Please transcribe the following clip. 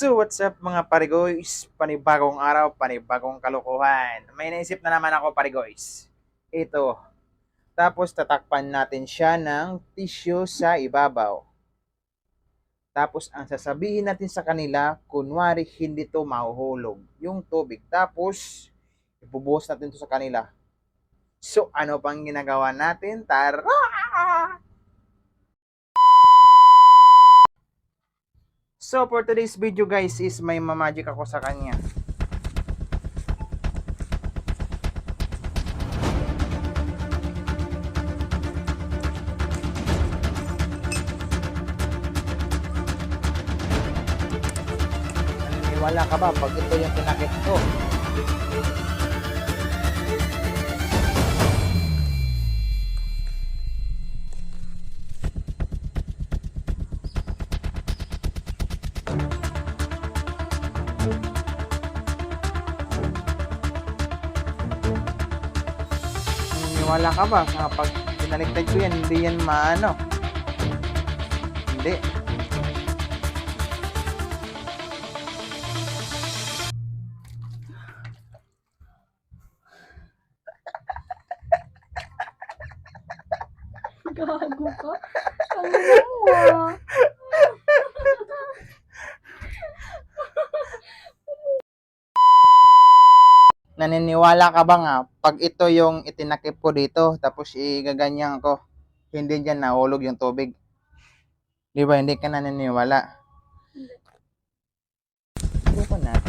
So what's up mga parigoys? Panibagong araw, panibagong kalokohan. May naisip na naman ako parigoys. Ito. Tapos tatakpan natin siya ng tissue sa ibabaw. Tapos ang sasabihin natin sa kanila, kunwari hindi to mahuhulog yung tubig. Tapos ibubuhos natin to sa kanila. So ano pang ginagawa natin? Tara! So for today's video guys is may mamagic ako sa kanya. Wala ka ba pag ito yung pinakit ko? Wala ka ba? Pag pinaliktad ko yan, hindi yan maano. Hindi. Gago ka? Ang mo. Naniniwala ka ba nga pag ito yung itinakip ko dito tapos igaganyan ko, hindi dyan nahulog yung tubig? Di ba hindi ka naniniwala? Hindi. Subukan natin.